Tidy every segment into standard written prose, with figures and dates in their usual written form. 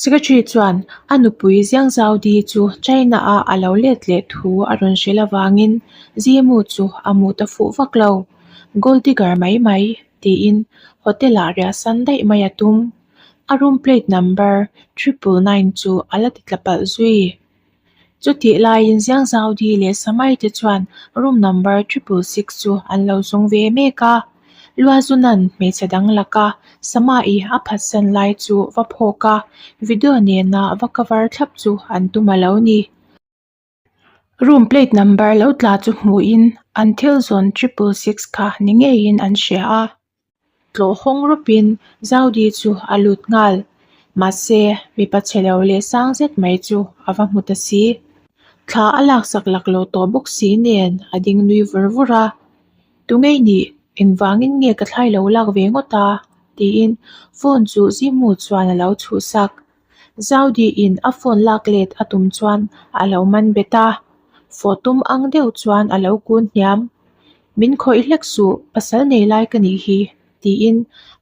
Secretary chuan a nupui Ziangzaudi chu China-a a lo let leh thu a rawn hrilh avangin Zimu chu a mu ta fuh vak lo. Gold digger mai mai, tiin hotel-ah riahsan daih mai a tum. A room plate number 999 chu a la ti tla palh zui. Chutih laiin Ziangzaudi leh Samai te chuan room number 666 chu an lo zawng ve mek a. Luazuna'n hmeichhe dang laka Samai a phatsan lai chu va phawk a, video nena va cover thlap chu an tum a lo ni. Room plate number lo tla chu hmuhin an thil zawn 666 kha ni ngeiin an hria a. Tlawh hawng rawpin Zaudi chu a lut nghal. Mahse, mipa chhe lo leh sang zet mai chu a va hmu ta si. Thla a laksak laklawh tawh bawk si nen a ding nui vur vur a. Tungei nih, engvangin nge ka thlai lo lak ve ngawt a? tiin phone chu Zimu chuan a lo chhuhsak. Zaudiin a phone lak let a tum chuan a lo man bet a, fawh tum ang deuh chuan a lo kun hniam. Min khawih hlek suh, pasal nei lai ka nih hi, tiin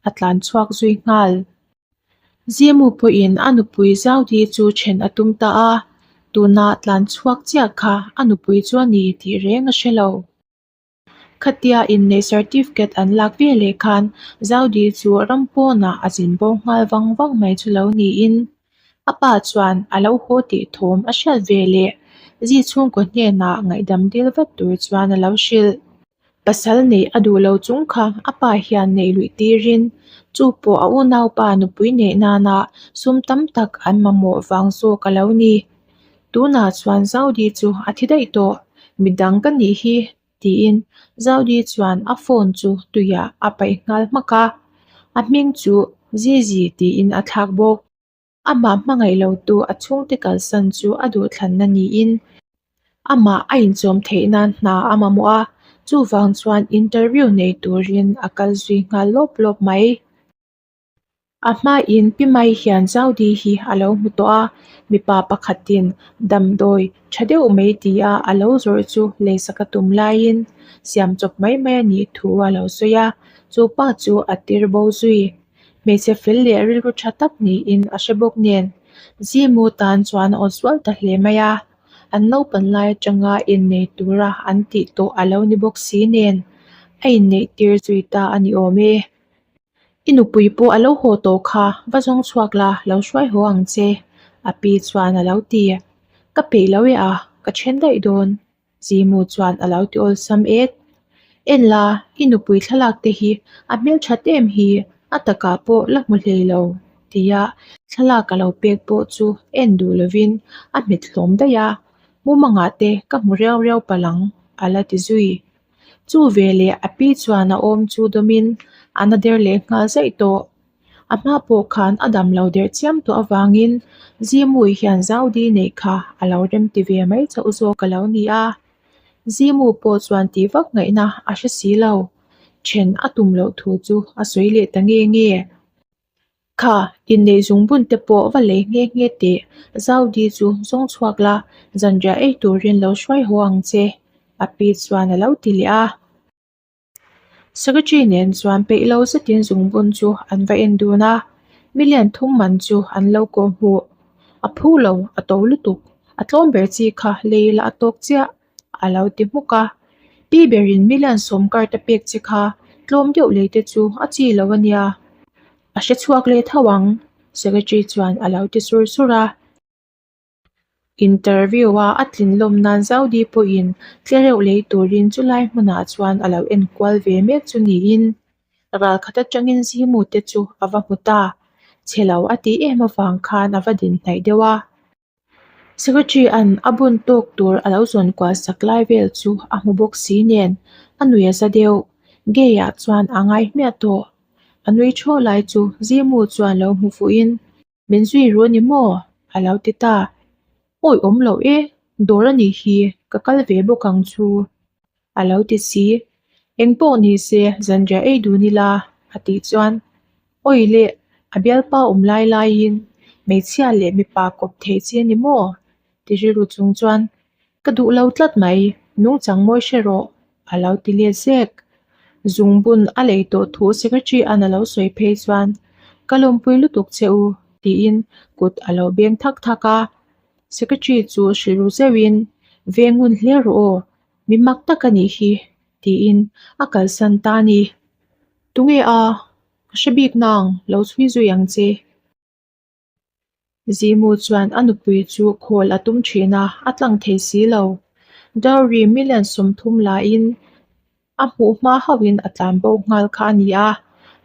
a tlan chhuak zui nghal. Zimu pawhin a nupui Zaudi chu then a tum ta a, tuna tlan chhuak chiah kha a nupui chu a ni tih reng a hre lo. Khatia inneih certificate an lak ve leh khan Zaudi chu ram pawnah a zin bo nghal vang vang mai chu lo niin a pa chuan a lo haw tih thawm a hriat ve leh Zi chhungkaw hnenah ngaihdam dil vat tur chuan a lo hrilh. Pasal neih a duh lo chung kha a pa hian neih luih tirin chu pawh a unaupa nupui neih nana sum tam tak an mamawh vang zawk a lo ni. Tunah chuan Zaudi chu a thi daih tawh, midang ka nih hi tiin Zaudi chuan a phone chu tuiah a paih nghal hmak a, a hming chu Zizi tiin a thlak bawk. Amah hmangaih lotu a chhungte kalsan chu a duhthlanna niin amah a inchawm theih nan hna a mamawh a, chuvang chuan interview nei turin a kal zui nghal lawp lawp mai. A hmain Pi Mai hian Zaudi hi a lo hmu tawh a, mipa pakhatin damdawi tha deuh mai tia a lo zawrh chu leisak a tum laiin siam chawp mai mai a nih thu a lo sawi a, chu pa chu a tir bo zui. Hmeichhe fel leh rilru tha tak niin a hre bawk nen Zimu tan chuan a awt zual ta hle mai a, an naupan lai atanga innei tura an tih tawh a lo ni bawk si nen a inneih tir zui ta a ni awm e. I nupui pawh a lo haw tawh kha, va zawng chhuak la, lo hruai haw ang che, a pi chuan a lo ti. Ka peih lo e a, ka then daih dawn, Zimu chuan a lo ti awlsam et. En la, i nupui thlalak te hi a hmelthat em hi, a takah pawh la hmu hlei lo, tia thlalak a lo pek pawh chu en duh lovin a hmet hlawm daih a, mumangah te ka hmu riau riau palh ang, a la ti zui. Chu veleh a pi chuan a awm chu dawmin a na der leh nghal zaih tawh. A hma pawh khan a dam lo der chiam tawh avangin Zimui hian Zaudi neih kha a lo rem ti ve mai chauh zawk a lo ni a. Zimu pawh chuan tih vak ngaihna a hre si lo. Then a tum loh thu chu a sawi leh ta nge nge. Kha, inneih zungbun te pawh va lei nghe nghe teh, Zaudi chu zawng chhuak la, zanriah ei turin lo hruai haw ang che, a pi chuan a lo ti leh a. Secretary nen chuan peih lo zetin zungbun chu an va en dun a, million thum man chu an lo kawh hmuh. A phu lo, a to lutuk, a tlawm ber chi kha lei la a tawk chiah. a lo ti hmuk a, pi berin million sawmkar te pek che kha tlawm deuh lei te chu a chi lo a nia, a hre chhuak leh tho ang secretary chuan a lo ti sur sur a. Interview a a tlin lawm nan Zaudi pawhin tlereuh lei turin chulai hmunah chuan a lo enkual ve mek chu niin ral khat atangin Zimu te chu a va hmu ta, chhe lo a tih em avang khan a va din hnaih deuh a. Secretary an a bun tawk tur a lo zawn kual sak lai vel chu a hmu bawk si nen a nui a za deuh. Gay ah chuan a ngai hmiah tawh. A nui thaw lai chu Zimu chuan lo hmu fuhin Min zui ru a ni maw? a lo ti ta. Awi awm loh e, dawr a nih hi, ka kal ve bawk ang chu a lo ti si. Engpawh ni se zanriah ei dun ila a tih chuan Awi leh a bialpa awm lai laiin hmeichhia leh mipa kawp theih chi a ni maw? ti rilru chung chuan ka duh lo tlat mai, nungchang mawi hre rawh a lo ti let zek. Zungbun a lei tawh thu secretary an a lo sawi phei chuan ka lawmpui lutuk che u. tiin kut a lo beng thak thak a. Secretary chu hrilh ru zeuhin, Veng ngun hle rawh aw, mi mak tak a nih hi, tiin a kalsan ta a ni. Tunge a? Ka hre bik nang, lo chhui zui ang che. Zimu chuan a nupui chu khawl a tum thin a, a tlang thei si lo. Dowry million 30 laiin a hmuh hma hauhin a tlan bo nghal kha a ni a,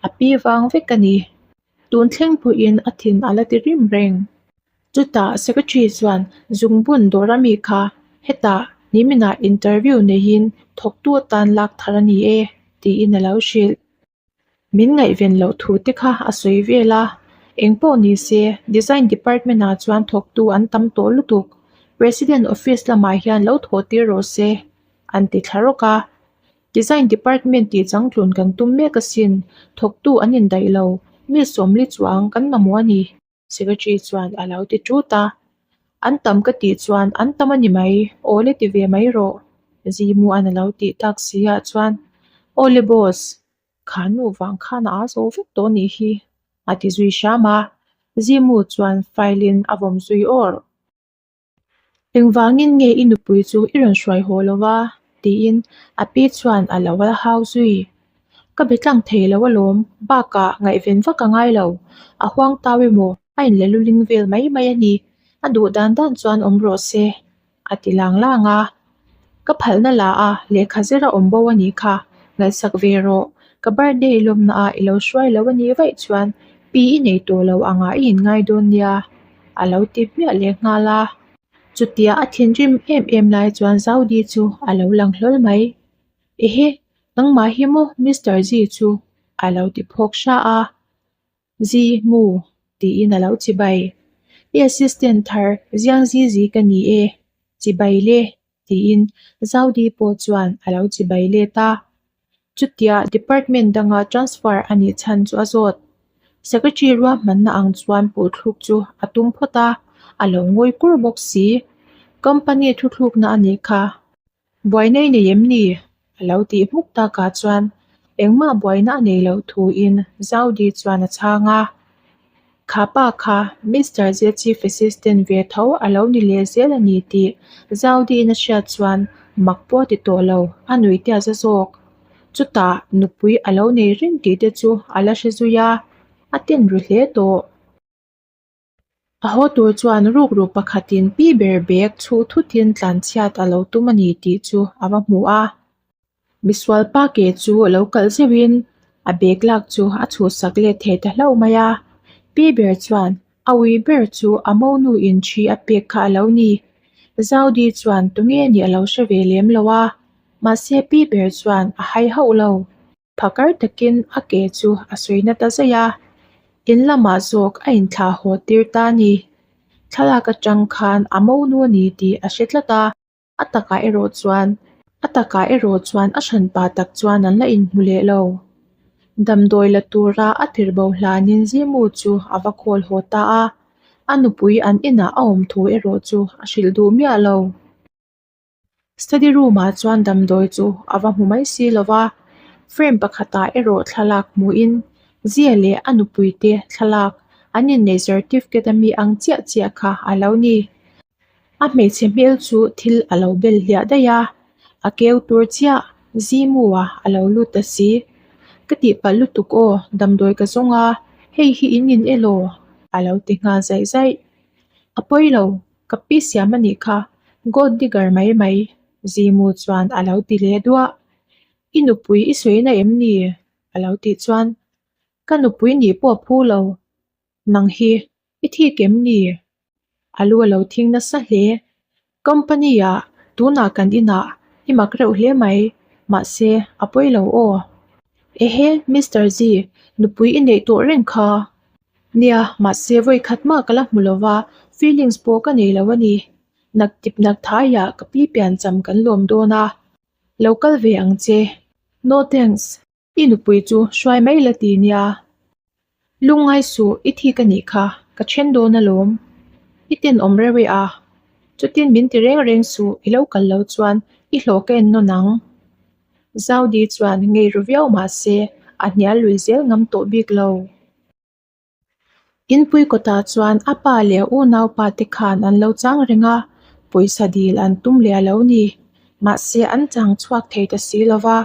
a pi vang vek a ni. Tun thleng pawhin a thin a la ti rim reng. Chutah Secretary chuan zungbun dawr ami kha hetah niminah interview neiin thawktu atan lak thar a ni e tiin a lo hrilh. Min ngaihven loh thu te kha a sawi vel a, engpawh ni se Design Department ah chuan thawktu an tam tawh lutuk, President Office lamah hian lo thawh tir rawh se an ti thla rawk a. Design Department tih changtlun kan tum mek asin, thawktu an indaih lo, mi 40 chuang kan mamawh a ni. Secretary chuan a lo ti ṭut a, An tam ka tih chuan an tam a ni mai, awle ti ve mai rawh, Zimuan a lo tih tak si ah chuan, Awle boss, kha nu vang khan a aa zo vek tawh nih hi, a ti zui hram a, Zimu chuan file in a vawm zui awr. Engvangin nge i nupui chu i rawn hruai haw lo va? tiin a pi chuan a lo la hau zui. Ka be tlang thei lo alawm, bakah ngaihven vak a ngai lo. A huang tau emaw a inle luling vel mai mai a ni, a duh dan dan chuan awm rawh se, a ti lang lang a. Ka phalna la a, lehkha zir a awm bo a nih kha, ngaihsak ve rawh. Ka birthday lawmna ah i lo hruai lo a nih vaih chuan pi i nei tawh lo angah i inngai dawn nia. A lo ti hmiah leh nghal a. Chutia a thinrim em em lai chuan Zaudi chu a lo lang hlawl mai. Ehe, nangmah hi maw Mister Zi chu? A lo ti phawk hra a. Zi, mu, tiin a lo chibai. I assistant thar Ziang Zi Zi ka ni e, chibai le. tiin Zaudi pawh chuan a lo chibai let a. Chutia department danga transfer a nih chhan chu a zawt. Secretary ruahmanna ang chuan puhthluk chu a tum phawt a, a lo ngawi kur bawk si. Company thuthlukna a nih kha. Buaina i nei em ni? A lo tih hmuk takah chuan engmah buaina a nei loh thuin Zaudi chuan a chhang a. Kha pa kha Mister Zia Chief Assistant ve tho a lo ni leh zel a ni tih Zaudiin a hriat chuan mak pawh a ti tawh lo, a nui te a za zawk. Chutah nupui a lo nei reng tih te chu a la hre zui a, a ten ru hle tawh. A haw tur chuan rukru pakhatin pi ber bag chhuh thutin tlanchhiat a lo tum a ni tih chu a va hmu a. Misual pa ke chu a lo kalh zeuhin a bag lak chu a chhuhsak let thei ta hlauh mai a. Pi ber chuan a ui ber chu a monu in thi a pek kha a lo ni. Zaudi chuan tunge nih a lo hre ve lem lo a, mahse pi ber chuan a hai hauh lo. Phakar takin a ke chu a sawi na ta zaih a, in lamah zawk a inthlah haw tir ta a ni. Thlalak atang khan a monu a ni tih a hre tlat a, a takah erawh chuan a takah erawh chuan a hranpa tak chuan an la inhmu leh lo. Damdawi la tura a tirbo hlanin Zimu chu a va khawl haw ta a, a nupui an inah a awm thu erawh chu a hrilh duh miah lo. Study room ah chuan damdawi chu a va hmu mai si lo va, frame pakhatah erawh thlalak hmuhin Zia leh a nupui te thlalak an inneih certificate a mi ang chiah chiah kha a lo ni. A hmeichhe hmel chu thil a lo bel hliah daih a, a keu tur chiah Zimu-a a lo lut ta si. Ka tihpalh lutuk aw, damdawi ka zawng a, hei hi in in elaw? A lo ti nghal zaih zaih. A pawi lo, Ka pi siam a nih kha, gold digger mai mai, Zimu chuan a lo ti leh duah. I nupui i sawi na em ni? A lo tih chuan, Ka nupui nih pawh a phu lo, nang hi i thik em ni? A lu a lo thing nasa hle. Company ah, tunah kan inah i mak reuh hle mai, mahse a pawi lo aw. Ehe, Mister Zi, nupui i neih tawh reng kha. Nia, mahse vawi khat mah ka la hmu lo va, feelings pawh ka nei lo a ni. Nak tip nak thaiah ka pi piancham kan lawm dawn a, lo kal ve ang che. No thanks, i nupui chu hruai mai la ti nia. Lungngai suh, i thik a nih kha, ka then dawn alawm. I tenawm reuh e a, chutin min ti reng reng suh, i lo kal lo chuan i hlawh ka en nawn ang. Zaudi chuan ngei ru viau mah se a hnial lui zel ngam tawh bik lo. Inpui kawtah chuan a pa leh a unaupa te khan an lo chang reng a, pawisa dil an tum leh a lo ni. Mahse an chang chhuak thei ta si lo va,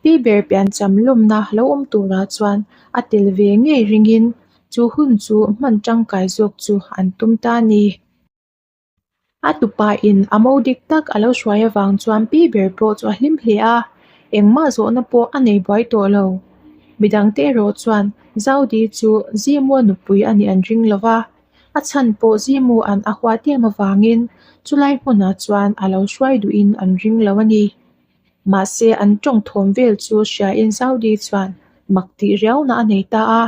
pi ber piancham lawmna lo awm turah chuan a tel ve ngei ringin chu hun chu hman tangkai zawk chu an tum ta a ni. A tupain a mo dik tak a lo hruai avang chuan pi ber pawh chu a hlim hle a, engmah zawhna pawh a nei buai tawh lo. Midangte erawh chuan Zaudi chu Zimua nupui a nih an ring lo va, a chhan pawh Zimu an a huat em avangin chulai hmunah chuan a lo hruai duhin an ring lo a ni. Mahse an tawng thawm vel chu hriain Zaudi chuan mak tih riauna a nei ta a.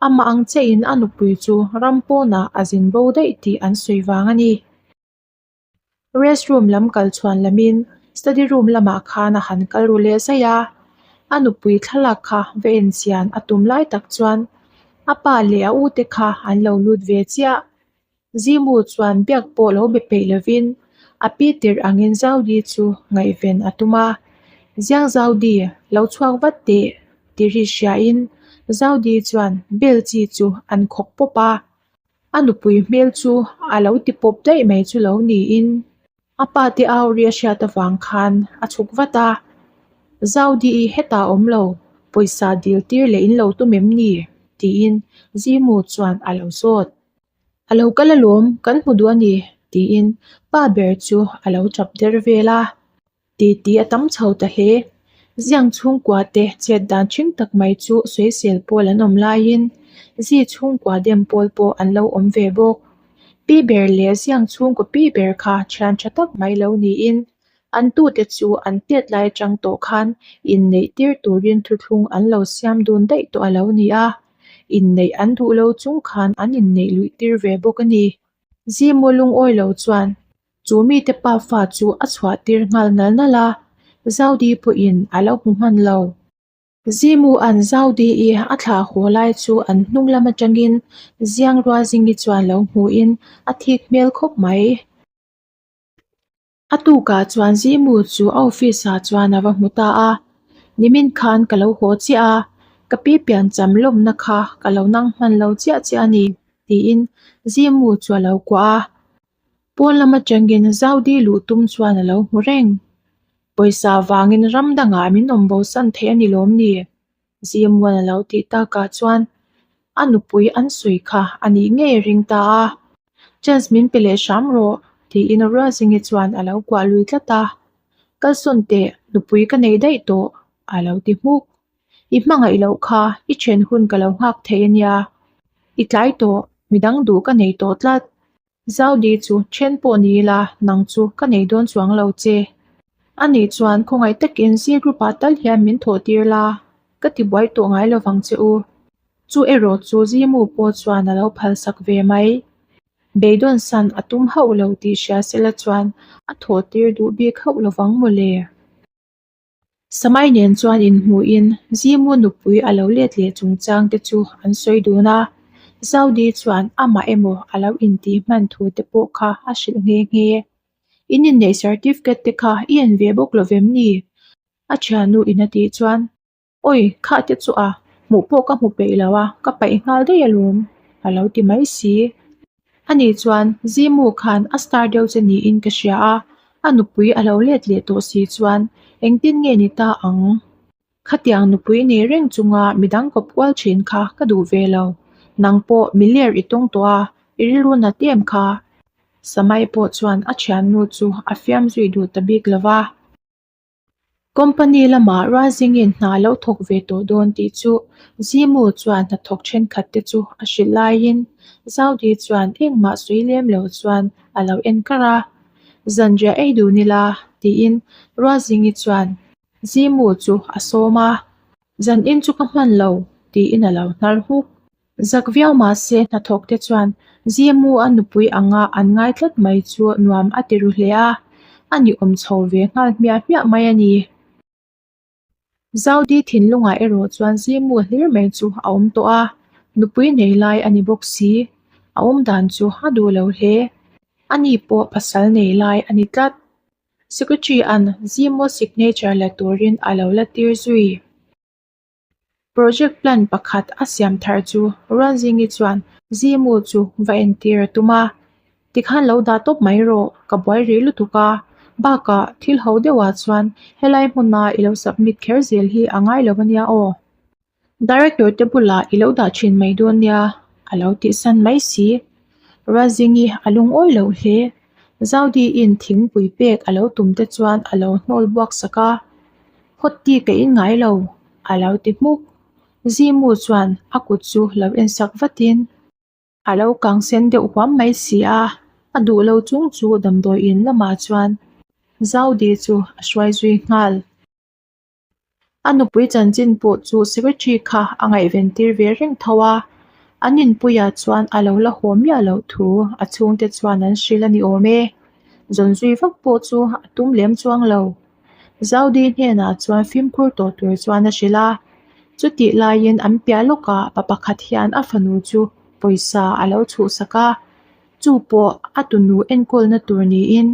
Amah ang chiahin a nupui chu ram pawnah a zin bo daih tih an sawi vang a ni. Rest room lam kal chhuan lamin study room lamah khan a han kal ru leh zaih a, a nupui thlalak kha va en chian a tum lai tak chuan a pa leh a ute kha an lo lut ve chiah. Zimu chuan biak pawh lo be peih lovin a pi tirh angin Zaudi chu ngaihven a tum a, Ziang Zaudi, lo chhuak vat teh ti ri hriain Zaudi chuan bel chi chu an khawk pawp a, a nupui hmel chu a lo ti pawp daih mai chu lo niin a pa te au ri a hriat avang khan a chhuk vat a, Zaudi i hetah awm lo, pawisa dil tir leh in lo tum em ni? tiin Zimu chuan a lo zawt. A lo kal alawm, kan hmu duh a ni, tiin pa ber chu a lo tap der vel a. Titi a tam chho ta hle. Ziang chhungkua te chet dan ṭhing tak mai chu sawisel pawl an awm laiin Zi chhungkua dem pawl pawh an lo awm ve bawk. Pi ber leh Ziang chhungkaw pi ber kha ṭhian ṭha tak mai lo niin an tute chu an tet lai aṭang tawh khan inneih tir turin thuthlung an lo siam dun daih tawh a lo ni a, inneih an duh lo chung khan an inneih luih tir ve bawk a ni. Zimu lungawi lo chuan Chu mite pa fa chu a chhuah tir nghal nal nal a, Zaudi pawhin a lo hmu hman lo. Zimu an Zaudi i a thlah haw lai chu an hnung lam atangin Ziang Ruazingi chuan lo hmuhin a thik hmel khawp mai. A tukah chuan Zimu chu a office ah chuan a va hmu ta a, Nimin khan ka lo haw chiah a, ka pi piancham lawmna kha ka lo nang hman lo chiah chiah a ni, tiin Zimu chu a lo kuah a. Pawn lam atangin Zaudi luh tum chuan a lo hmu reng. Pawisa vangin ram dangah min awm bosan thei a ni lawm ni? Zimuan a lo tih takah chuan a nupui an sawi kha a nih ngei a ring ta a. Chance min pe leh hram rawh tiin Ruazingi chuan a lo kuah lui tlat a. Kalsawn teh, nupui ka nei daih tawh a lo ti hmuk. I hmangaih loh kha i then hun ka lo nghak thei a nia. I tlai tawh, midang duh ka nei tawh tlat. Zaudi chu then pawh ni ila nang chu ka nei dawn chuang lo che. A nih chuan khawngaih takin Z group ah tal hian min thawh tir la, ka ti buai tawh ngai lovang che u. Chu erawh chu Zimu pawh chuan a lo phal sak ve mai. Beidawn san a tum hauh lo tih hria sela chuan a thawh tir duh bik hauh lovang mawle. Samai nen chuan inhmuhin Zimu nupui a lo let leh chungchang te chu an sawi dun a, Zaudi chuan amah emaw a lo intih hman thu te pawh kha a hrilh nghe nghe. In inneih certificate te kha i en ve bawk lo vem ni? A thiannu in a tih chuan, Awi, kha te chu a, hmuh pawh ka hmu peih lo a, ka paih nghal daih alawm, a lo ti mai si. Ani chuan Zimu khan a star deuh che niin ka hria a, a nupui a lo let leh tawh si chuan engtin nge ni ta ang? Khatiang nupui nei reng chunga midang kawp kual thin kha ka duh ve lo. Nang pawh mi ler i tawng tawh a, i rilru nat em kha? Samai pawh chuan a thiannu chu a fiam zui duh ta bik lo va. Company lamah Ruazingin hna lo thawk ve tawh dawn tih chu Zimu chuan hnathawk thenkhat te chu a hrilh laiin Zaudi chuan engmah sawi lem lo chuan a lo en kar a, Zanriah ei dun ila tiin Ruazingi chuan Zimu chu a sawm a, Zan in chu ka hman lo tiin a lo hnar huk. Zak viau mahse hnathawk te chuan Zimu a nupui anga an ngai tlat mai chu nuam a ti ru hle a, a ni awm chho ve nghal hmiah hmiah mai a ni. Zaudi thinlungah erawh chuan Zimu hlir mai chu a awm tawh a, nupui nei lai a ni bawk si. A awm dan chu a duh lo hle. Ani pawh pasal nei lai a ni tlat. Secretary an Zimu signature la turin a lo la tir zui. Project plan pakhat a siam thar chu Rualzingi chuan Zimu chu va entir a tum a, Tikhan lo dah tawp mai rawh, ka buai rih lutuk a, bakah thil ho deuhah chuan helai hmuna i lo submit kher zel hi a ngai lo ania aw. Director te bulah i lo dah thin mai dawn nia, a lo tihsan mai si. Rualzingi a lungawi loh hle. Zaudiin thingpui pek a lo tum te chuan a lo hnawl buak sak a, Hot tea ka in ngai lo, a lo ti hmuk. Zimu chuan a kut chu lo ensak vatin. A lo kang sen deuh huam mai si a, a duh lo chung chu damdawi in lamah chuan Zaudi chu a hruai zui nghal. A nupui chanchin pawh chu secretary kha a ngaihven tir ve reng tho a, an inpuiah chuan a lo la haw miah loh thu a chhungte chuan an hrilh a ni awm e. Zawn zui vak pawh chu a tum lem chuang lo. Zaudi hnenah chuan fimkhur tawh tur chuan a hrilh a, chutih laiin an piah lawkah pa pakhat hian a fanu chu pawisa a lo chhuhsak a. Chu pawh a tunu enkawlna tur niin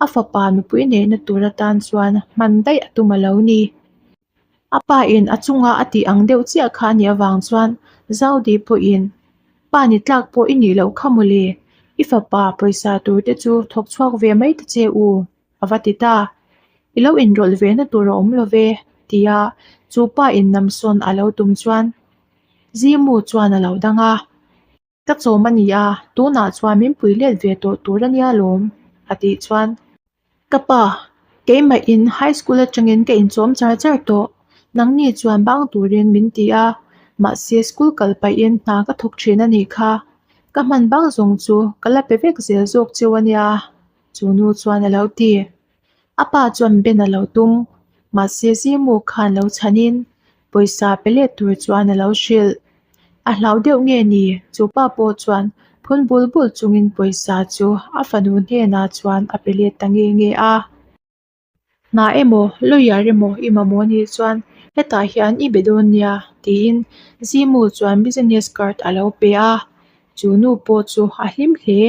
a fapa nupui neihna tur atan chuan hman daih a tum a lo ni. A pa in a chunga a tih ang deuh chiah kha a nih avang chuan Zaudi pawhin, Pa ni tlak pawh i nih loh kha mawle, i fapa pawisa tur te chu thawk chhuak ve mai ta che u, a va ti ta. I lo inrawlh ve na tur a awm lo ve, tia chu pa in namsawn a lo tum chuan Zimu chuan a lo dang a. Ka chawm a ni a, tunah chuan min pui let ve tawh tur a nia lawm, a tih chuan. Ka pa, keimahin high school atangin ka inchawm char char tawh, nangni chuan bang turin min ti a, mahse school kal pahin hna ka thawk thin a nih kha, ka hman bang zawng chu ka la pe vek zel zawk cheu a nia, chu nu chuan a lo ti. A pa chuan Ben a lo tum, mahse Zimu khan lo chhanin pawisa pe let tur chuan a lo hrilh. A hlau deuh nge ni? Chu pa pawh chuan phun bul bul chungin pawisa chu a fanu hnenah chuan a pe let ta nge nge a. Hna emaw, lawyer emaw i mamawh nih chuan hetah hian i be dawn nia tiin Zimu chuan business card a lo pe a, chu nu pawh chu a hlim hle.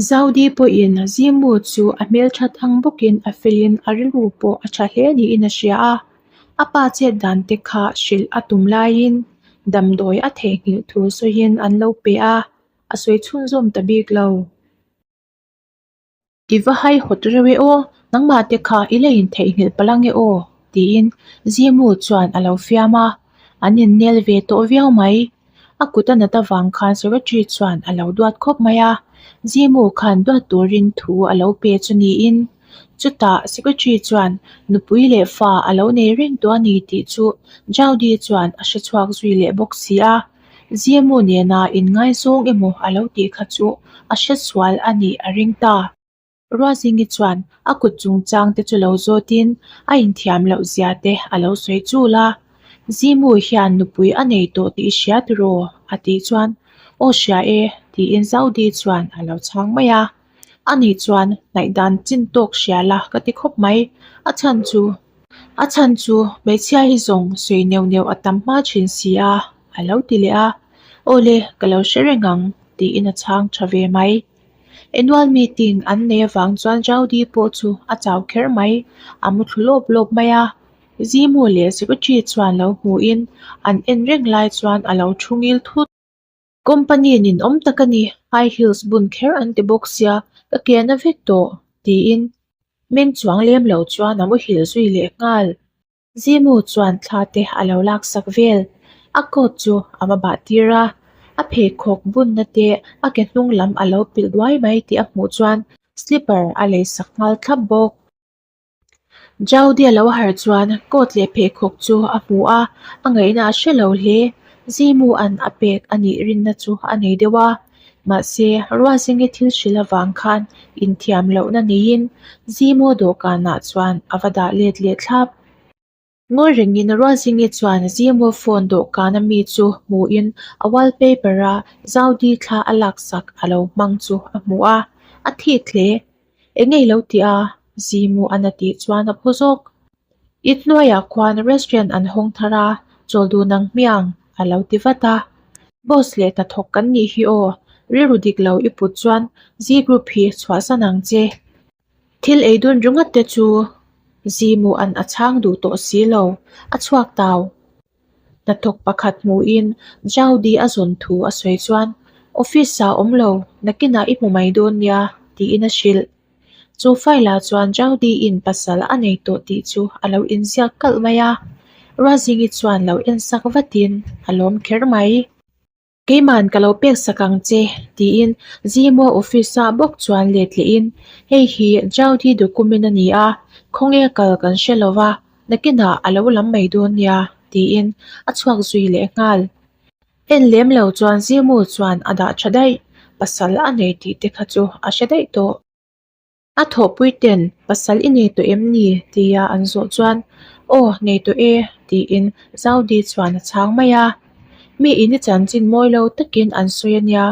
Zaudi pawhin Zimu chu a hmelthat ang bawkin a felin a rilru pawh a tha hle niin a hria a, a pa chet dan te kha hrilh a tum laiin damdawi a theihnghilh thu sawiin an lo pe a, a sawi chhunzawm ta bik lo. I va haihawt reuh e aw, nangmah te kha i la intheihnghilh palh ange aw, tiin Zimu chuan a lo fiam a, an innel ve tawh viau mai. A kut a nat avang khan secretary chuan a lo duat khawp mai a, Zimu khan duat turin thu a lo pe chu niin, chutah secretary chuan nupui leh fa a lo nei reng tawh a ni tih chu Jaudy chuan a hre chhuak zui leh bawk si a. Zimu nena inngaizawng emaw a lo tih kha chu a hre sual a nih a ring ta. Ruazingi chuan a kut chungchang te chu lo zawtin a inthiam loh zia te a lo sawi chul a. Zimu hian nupui a nei tawh tih i hria tiraw? a tih chuan Aw hria e tiin Zaudi chuan a lo chhang mai a. Ani chuan ngaihdan chin tawk hria la ka ti khawp mai, a chhan chu a chhan chu hmeichhia hi zawng sawi neuh neuh a tam hma thin si a, a lo ti leh a, Awle ka lo hre reng ang tiin a chhang tha ve mai. Annual meeting an nei avang chuan Rowdy pawh chu a chau kher mai, a mu thlu lawp lawp mai a, Zimu leh Secretary chuan lo hmuhin an en reng lai chuan a lo thu ngil thut. Company nin awm tak a ni, high heels bun kher an ti bawk sia, ka ke na vek tawh, tiin meng chuang lem lo chuan a muhil zui leh nghal. Zimu chuan thla te a lo laksak vel, a coat chu a va bah tir a, a pheikhawk bunna te a ke hnung lam a lo pilh duai mai tih a hmuh chuan slipper a leisak nghal thlap bawk. Jaudy a lo harh chuan coat leh pheikhawk chu a hmu a, a ngaihna a hre lo hle. Zimu an a pek a nih rinna chu a nei deuh a, mahse Ruazingi thil hrilh avang khan inthiam lohna neiin Zimu dawhkanah chuan a va dah let leh thlap. Ngawi rengin Ruazingi chuan Zimu phone dawhkan a mi chu hmuhin a wallpaper a Zaudi thla a laksak a lo hmang chu a hmu a, a thik hle. Eng nge i lo tih a? Zimu an a tih chuan a phu zawk. I hnuaiah khuan restaurant an hawng thar a, chawl dun ang hmiang, a lo ti vat a. Boss leh hnathawk kan nih hi aw, rilru dik lo i put chuan Zi group hi chhuahsan ang che. Thil ei dun ringawt te chu Zimu an a chhang duh tawh si lo, a chhuak tau. Hnathawk pakhat hmuhin Jaudy a zawn thu a sawi chuan, Office-ah awm lo, nakinah i hmu mai dawn nia, tiin a hrilh. Chu file-ah chuan Jaudy-in pasal a nei tawh tih chu a lo inziak kalh mai a, Ruazingi chuan lo ensak vatin a lawm kher mai. Keiman ka lo pek sak ang che, tiin Zimo office-ah bawk chuan let lehin, Hei hi Jaudy document a ni a, khawnge kal kan hre lo va, nakinah a lo lam mai dawn nia, tiin a chhuak zui leh nghal. En lem lo chuan Zimu chuan a dah tha daih, pasal a nei tih te kha chu a hre daih tawh. A thawhpui ten pasal i nei tawh em ni? tia an zawh chuan Aw, nei tawh e tiin Zaudi chuan a chhang mai a. Mi in i chanchin mawi lo takin an sawi a nia,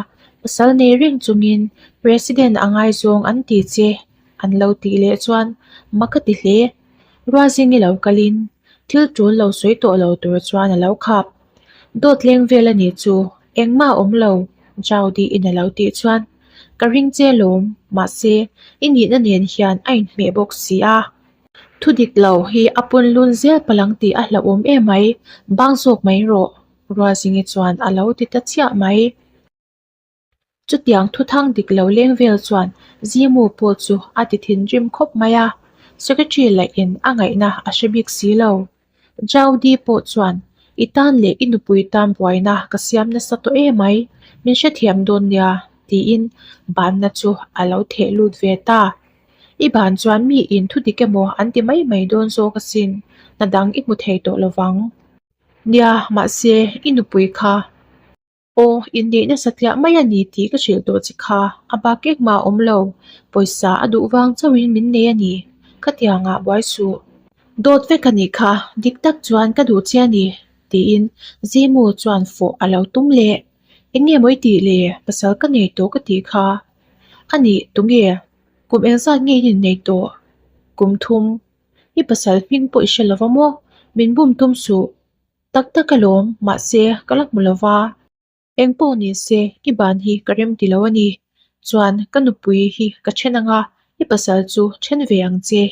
pasal nei reng chungin President a ngaizawng an ti che an lo tih leh chuan mak a ti hle. Ruazingi lo kalin thil tul lo sawi tawh lo tur chuan a lo khap. Dawt leng vel a nih chu engmah a awm lo, Jaudy in a lo tih chuan ka ring che lawm, mahse i nihna nen hian a inhmeh bawk si a. Thu dik lo hi a pawn lun zel palang tih a hlauhawm emai, bang zawk mai rawh, Ruazingi chuan a lo ti ta chiah mai. Chutiang thuthang dik lo leng vel chuan Zimu pawh chu a ti thinrim khawp mai a, Secretary lahin a ngaihna a hre bik si lo. Jaudy pawh chuan, I tan leh i nupui tan buaina ka siam nasa tawh emai, min hrethiam dawn nia, tiin banna chu a lo theh lut ve ta. I ban chuan mi in thu dik emaw an ti mai mai dawn zawk asin, hna dang i hmu thei tawh lovang. Nia, mahse, i nupui kha. Aw, inneih nasa tliah mai a ni tih ka hrilh tawh che kha, a bak engmah a awm lo, pawisa a duh vang chauhin min nei a ni, khatiangah buai suh. Dawt vek a nih kha, dik tak chuan ka duh che a ni, tiin Zimu chuan fawh a lo tum leh. Eng nge maw i tih le, pasal ka nei tawh ka tih kha. A nih, tunge? Kum engzat nge in innei tawh? Kum thum. I pasal hming pawh i hre lo va maw? Min bum tum suh. Tak tak alawm, mahse ka la hmu lo va. Eng pawh ni se, i ban hi ka rem ti lo a ni. Chuan ka nupui hi ka then ang a, i pasal chu then ve ang che.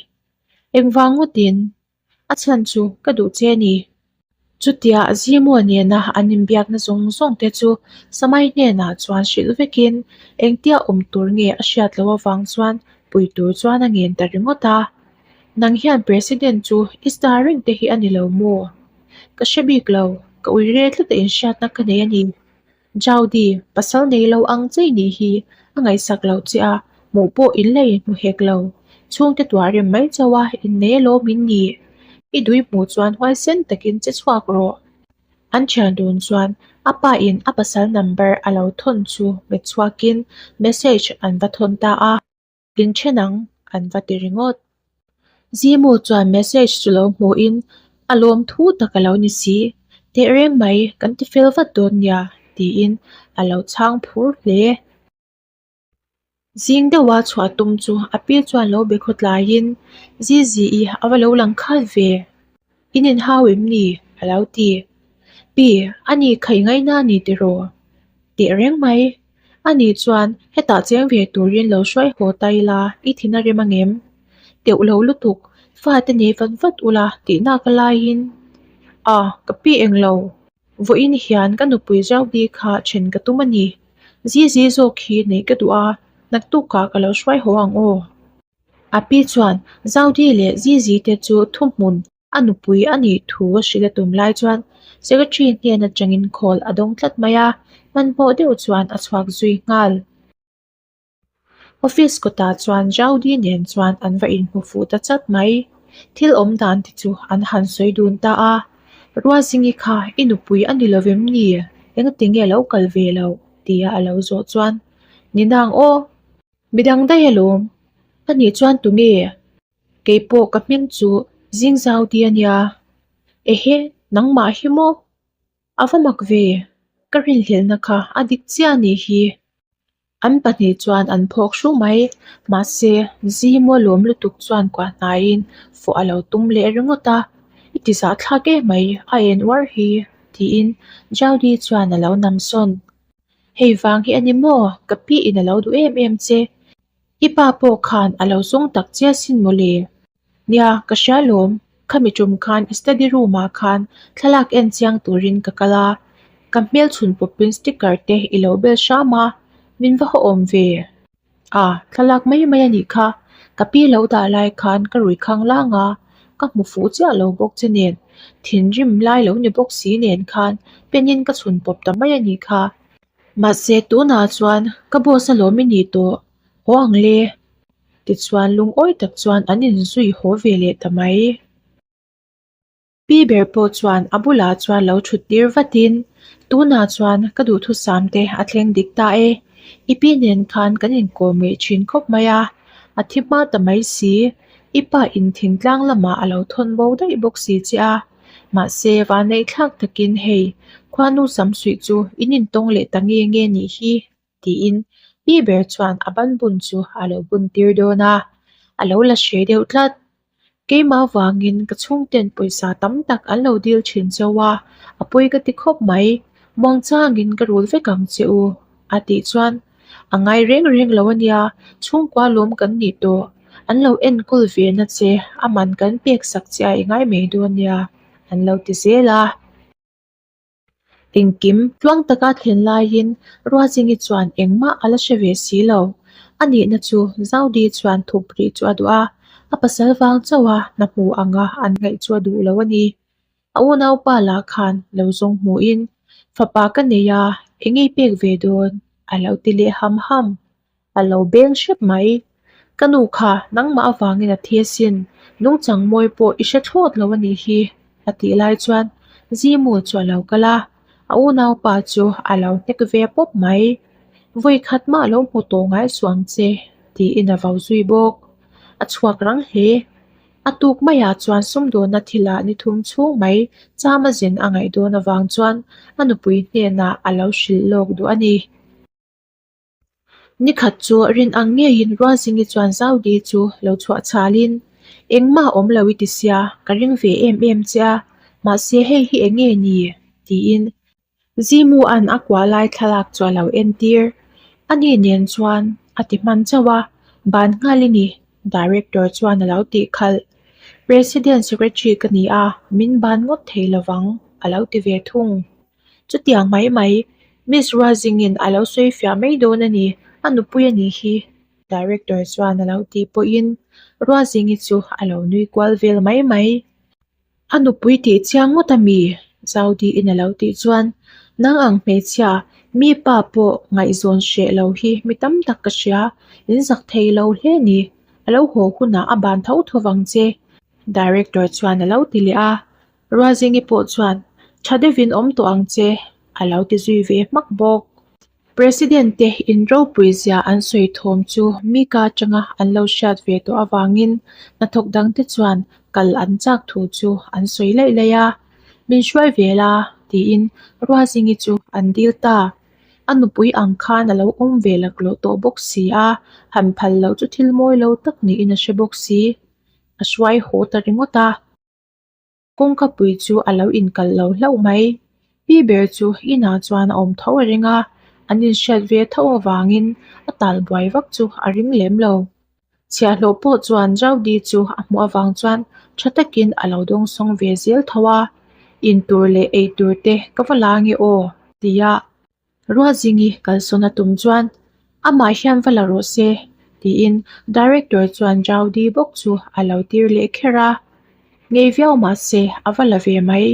Engvang ngawtin a chhan chu ka duh che a ni. Chutia Zimua nena an inbiakna zawng zawng te chu Samai hnenah chuan hrilh vekin engtia awm tur nge a hriat loh avang chuan pui tur chuan a ngen ta ringawt a. Nang hian President chu i star reng te hi a ni lo maw? Ka hre bik lo, ka ui re tlat a inhriatna ka nei a ni. Jaudy, pasal nei lo ang chei nih hi a ngaihsak loh che a, hmuh pawh in la inhmu hek lo. Chhungte tuah rem mai chauh a, innei alawm in nih. I dui hmuh chuan huaisen takin che chhuak rawh. An thian dun chuan a pa in a pasal number a lo thawn chu hmet chhuakin message an va thawn ta a. Inthen ang, an va ti ringawt. Zimu chuan message chu lo hmuhin a lawm thu tak a lo ni si. Tehreng mai, kan ti fel vat dawn nia, tiin a lo chhang phur hle. Zing deuha chhuah tum chu a pi chuan lo be khawtlaiin, Zizi-i a va lo lang khat ve. In inhau em ni? a lo ti. Pi, a ni kha i ngaina a ni tiraw? Tehreng mai. A nih chuan hetah cheng ve turin lo hruai haw ta ila i thin a rem angem? Teuh lo lutuk, fate nei vat vat ula tih nak a laiin A, ka pi eng lo. Vawiin hian ka nupui Zaubi kha then ka tum a ni. Zizi zawk hi neih ka duh a, naktukah ka lo hruai haw ang aw. A pi chuan Zaubi leh Zizi te chu thuhmun A nupui a nih thu a hrilh a tum lai chuan Secretary hnen atangin call a dawng tlat mai a, hmanhmawh deuh chuan a chhuak zui nghal. Office kawtah chuan Jaudy nen chuan an va inhmu fuh ta chat mai. Thil awm dan te chu an han sawi dun ta a, Ruazingi kha i nupui a ni lovem ni? Engati nge lo kal ve loh? tia a lo zawh chuan, Ni nang aw, midang daih alawm, a nih chuan tunge? Kei pawh ka hming chu Zingzau ti a nia. Ehe, nangmah hi maw? A va mak ve, ka rinhlelhna kha a dik chiah anih hi. An pahnih chuan an phawk hru mai, mahse Zimaw lawm lutuk chuan kuah hnaiin fawh a lo tum leh ringawt a, I ti zahthlak em mai, a en uar hi, tiin Jaudy chuan a lo nam sawn. Hei vang hi a ni maw, ka pi in a lo duh em em che. I pa pawh khan a lo zawng tak che asin mawle. Nia, ka hria lawm. Khami tum khan i study room ah khan thlalak en chiang turin ka kal a, ka hmel chhun pawpin sticker te i lo bel hram a, min va haw awm ve. A, thlalak mai mai a nih kha, ka pi lo dah lai khan ka rui khang lang a, ka hmu fuh chiah lo bawk che nen, thinrim lai lo ni bawk si nen khan pen in ka chhun pawp ta mai a nih kha. Mahse tunah chuan ka boss alawm i nih tawh, haw ang le. Tichuan lungawi tak chuan an inzui haw ve leh ta mai. Pi ber pawh chuan a bulah chuan lo thut tir vatin, Tunah chuan ka duhthusam te a thleng dik ta e. I pi nen khan kan inkawm ngeih thin khawp mai a, a thi hma ta mai si. I pa in thingtlang lamah a lo thawn bo daih bawk si che a. Mahse, vanneih thlak takin hei, khuanu samsuih chu in intawng leh ta nge nge nih hi, tiin pi ber chuan a ban bun chu a lo bun tir dawn a, a lo la hre deuh tlat. Keimah vangin ka chhungten pawisa tam tak an lo dil thin chauh a, a pawi ka ti khawp mai, muangchangin ka rul vek ang che u, a tih chuan a ngai reng reng lo a nia, chhungkua lawm kan nih tawh, an lo enkawl ve na che, a man kan pek sak che a i ngai mai dawn nia, an lo ti zel a. Engkim tluang taka thlen laiin Ruazingi chuan engmah a la hre ve si lo. A nihna chu Zaudi chuan thup rih chu a duh a, a pasal vang chauh a hna hmu anga an ngaih chu a duh lo a ni. A unaupa lah khan lo zawng hmuhin, Fapa ka nei a, eng ei pek ve dawn? a lo ti leh ham ham. A lo beng hrep mai. Ka nu kha nangmah avangin a thi asin, nungchang mawi pawh i hre thlawt lo a nih hi, a tih lai chuan Zimu chu a lo kal a, a unaupa chu a lo hnek ve pawp mai. Vawi khat mah lo hmu tawh ngai suh ang che, tiin a vau zui bawk. A chhuak rang hle. A tuk maiah chuan sumdawnna thilah ni thum chhung mai chama zin a ngaih dawn avang chuan a nupui hnenah a lo hrilh lawk duh a ni. Nikhat chu rin ang ngeiin Ruazingi chuan Zaudi chu lo chhuah chhalin, Engmah awm lo i ti sia, ka ring ve em em che a, mahse hei hi eng nge ni? tiin Zimua'n a kuah lai thlalak chu a lo entir. Ani nen chuan a ti hman chauh a, ban nghal i ni, Director chuan a lo tih khalh. President Secretary ka ni a, min ban ngawt thei lovang, a lo ti ve thung. Chutiang mai mai, Miss Ruazingin a lo sawi fiah mai dawn a ni, a nupui a nih hi, Director chuan a lo tih pawhin Ruazingi chu a lo nui kual vel mai mai. A nupui tih chiang ngawt a mi? Zaudiin a lo tih chuan, Nang ang hmeichhia, mi pa pawh ngaihzawn hreh lo hi mi tam tak ka hria, in zak thei lo hle ni, a lo haw hunah a ban tho tho vang che, Director chuan a lo ti leh a. Ruazingi pawh chuan, Tha deuhin awm tawh ang che, a lo ti zui ve hmak bawk. President te in ropui zia an sawi thawm chu Mika atanga an lo hriat ve tawh avangin hnathawk dangte chuan kal an chak thu chu an sawi laih laih a, Min hruai ve la, tiin Ruazingi chu an dil ta. A nupui ang khan a lo awm ve laklawh tawh bawk si a, han phal loh chu thil mawi lo tak niin a hre bawk si. A hruai haw ta ringawt a. Kawngka pui chu a lo inkalh lo hlauh mai. Pi ber chu inah chuan a awm tho a ring a, an inhriat ve tho avangin a tal buai vak chu a ring lem lo. Chhiahhlawh pawh chuan Rowdy chu a hmuh avang chuan tha takin a lo dawngsawng ve zel tho a, Intur leh eitur te ka va la nge aw? tia Ruazingi kalsawn a tum chuan amah hian va la rawh se tiin director chuan Rowdy bawk chu a lo tir leh kher a, ngei viau mah se a va la ve mai.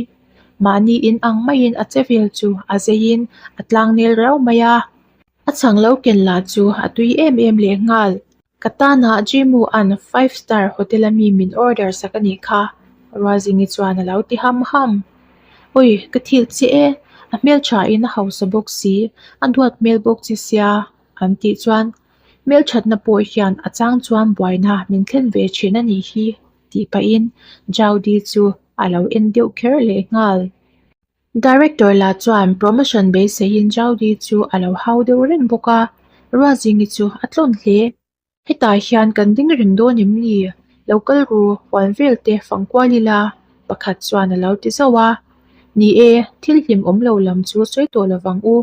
Mahni in ang maiin a che vel chu a zeiin a tlang nel rau mai a, a chhang lo ken lah chu a tui em em leh nghal. Ka tana Jimu an five star hotel a mi min order sak a nih kha, Ruazingi chuan a lo ti ham ham. Ui, ka thil che e, a hmeltha in a hausa bawk si, a duat hmel bawk che sia, an tih chuan hmelthatna pawh hian a chang chuan buaina min thlen ve thin a nih hi, tih pahin Jaudy chu a lo en deuh kher leh nghal. Director lah chuan promotion beiseiin Jaudy chu a lo hau deuh reng bawk a, Ruazingi chu a tlawn hle. Hetah hian kan ding reng dawn em ni? Lo kal ru, huan vel te fang kual ila, pakhat chuan a lo ti zauh a. Ni e, thil hlim awm lo lam chu sawi tawh lo vang u,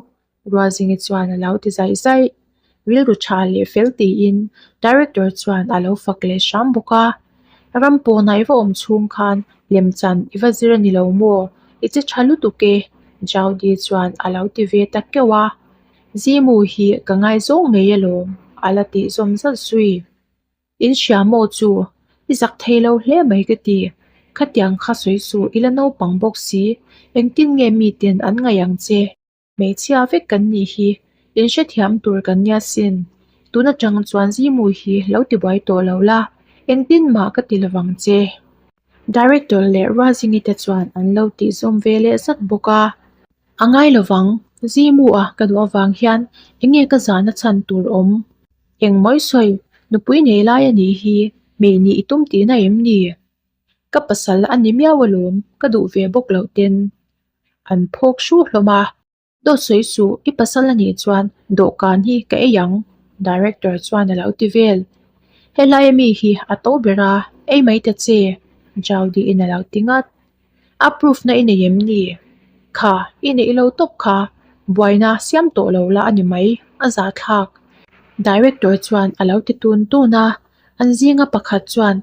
Ruazingi chuan a lo ti zaih zaih. Rilru tha leh fel tiin Director chuan a lo fak leh hram bawk a. Ram pawh nai va awm chhung khan Lemchan i va zir a ni lo maw? I che tha lutuk e, Jaudy chuan a lo ti ve ta keuh a. Zimu hi ka ngaizawng ngei alawm, a la tih zawm zat zui. In hria maw chu? I zak thei lo hle mai ka ti. Khatiang kha sawi suh i la naupang bawk si, engtin nge miten an ngaih ang che? Hmeichhia vek kan nih hi, in hrethiam tur kan nia sin. Tun atang chuan Zimu hi lo tibuai tawh lo la, engtin mah ka ti lovang che. Director leh Ruazingi te chuan an lo tih zawm ve leh zat bawk a. A ngai lovang, Zimu-a ka duh avang hian enge ka zahna chhan tur awm? Engmawi sawi, nupui nei lai a nih hi, hmei nih i tum tihna em ni? Ka pasal a ni miau alawm, ka duh ve bawk loh ten. An phawk hru hlawm a. Dawt sawi suh, i pasal a nih chuan dawhkan hi ka ei ang, Director chuan a lo ti vel. Helai ami hi a to ber a, ei mai ta che, Jaudy-in a lo ti ngat. A proof na i nei em ni? Kha, i neih lo tawp kha, buaina siam tawh lo la a ni mai, a zahthlak. Director chuan a lo ti tun tun a, an zinga pakhat chuan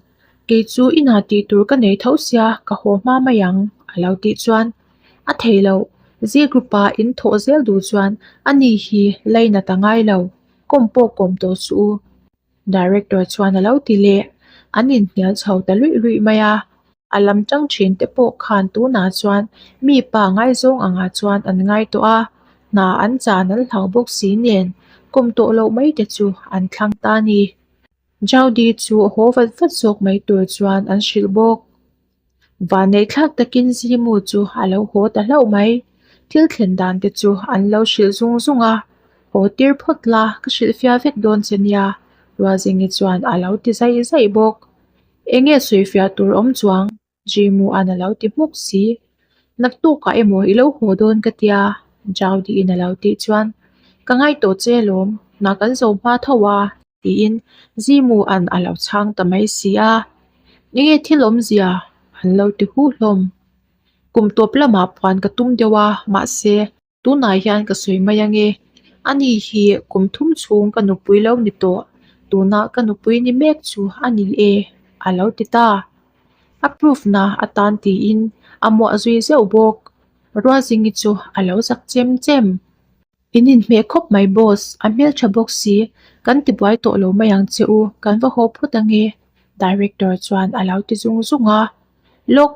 Kei chu inah tih tur ka nei tho sia ka haw hma mai ang a lo tih chuan a thei loh. Zi group ah in thawh zel duh chuan a ni hi lainat a ngai lo, kawm pawh kawm tawh suh u. Director chuan a lo ti leh, an inhnial chho ta luih luih mai a. A lam tang thin te pawh khan tunah chuan mi pa ngaizawng angah chuan an ngai tawh a, hna an chan an hlau bawk si nen kawm tawh loh mai te chu an thlang ta a ni. Jaudy chu haw vat vat zawk mai tur chuan an hrilh bawk. Vanneih thlak takin Zimu chu a lo haw ta hlauh mai. Thil thlen dan te chu an lo hrilh zung zung a, Haw tir phawt la, ka hrilhfiah vek dawn che nia, Ruazingi chuan a lo ti zaih zaih bawk. Enge sawifiah tur awm chuang? Jimu-a'n a lo ti hmuk si. Naktukah emaw i lo haw dawn ka tia, Jaudy-in a lo tih chuan, Ka ngai tawh che alawm, hna kan zo hma tho a, tiin Jimu-a'n a lo chhang ta mai si a. Enge thil awmzia? an lo ti hu hlawm. Kum tawp lamah puan ka tum deuh a, mahse, Tunah hian ka sawi mai ange, ani hi kum thum chhung ka nupui lo ni tawh, tunah ka nupui ni mek chu a ni e, a lo ti ta. A proof na atan tiin a muah zui zeuh bawk. Ruazingi chu a lo zak chem chem. In inhmeh khawp mai boss, a hmeltha bawk si, kan tibuai tawh lo mai ang che u, kan va haw phawt ange, director chuan a lo ti zung zung a. Lawk,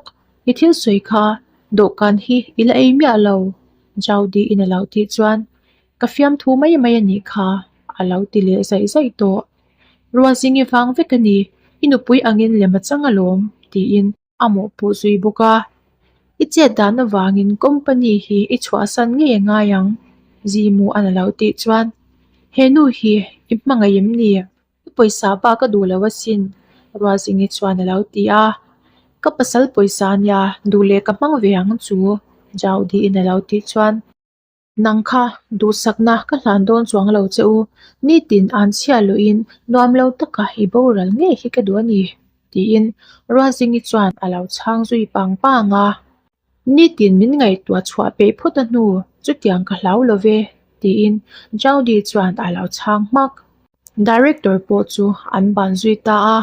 i thil sawi kha dawhkan hi i la ei miah lo, Jaudy in a lo tih chuan ka fiamthu mai mai a nih kha a lo ti leh zaih zaih tawh. Ruazingi vang vek a ni, i nupui angin lem a chang alawm tiin a mawhpuh zui bawk a. I chet dan avangin company hi i chhuahsan ngei a ngai ang, Zimuan a lo tih chuan he nu hi i hmangaih em ni? I pawisa bak ka duh lo asin, Ruazingi chuan a lo ti a. Ka pasal pawisa ania, duh leh ka hmang ve ang chu, Jaudiin a lo tih chuan. Nang kha, duhsakna ka hlan dawn chuang lo che u, nitin an chhia luhin nuam lo taka i boral ngei hi ka duh a ni, tiin Ruazingi chuan a lo chhang zui pang pang a. Nitin min ngaihtuah chhuah peih phawt a hnu, chutiang ka hlau lo ve, tiin Jaudy chuan a lo chhang hmak. Director pawh chu an ban zui ta a,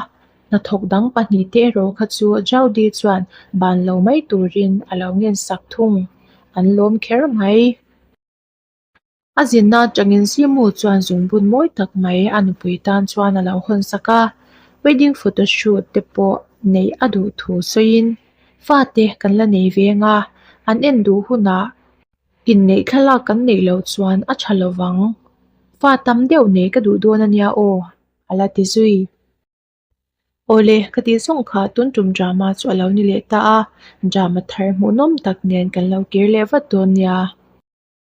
hnathawk dang pahnihte erawh kha chu Jaudy chuan ban lo mai turin a lo ngen sak thung, an lawm kher mai. A zinna atangin Simu chuan zungbun mawi tak mai a nupui tan chuan a lo hawn sak a, wedding photo shoot te pawh neih a duh thu sawiin, Fate kan la nei veng a, an en duh hunah inneih thlalak kan neih loh chuan a tha lovang. Fa tam deuh nei ka duh dawn a nia aw, a la ti zui. Awle, ka tih zawng kha tun tum drama chu a lo ni leh ta a, drama thar hmuhnawm tak nen kan lo kir leh vat dawn nia.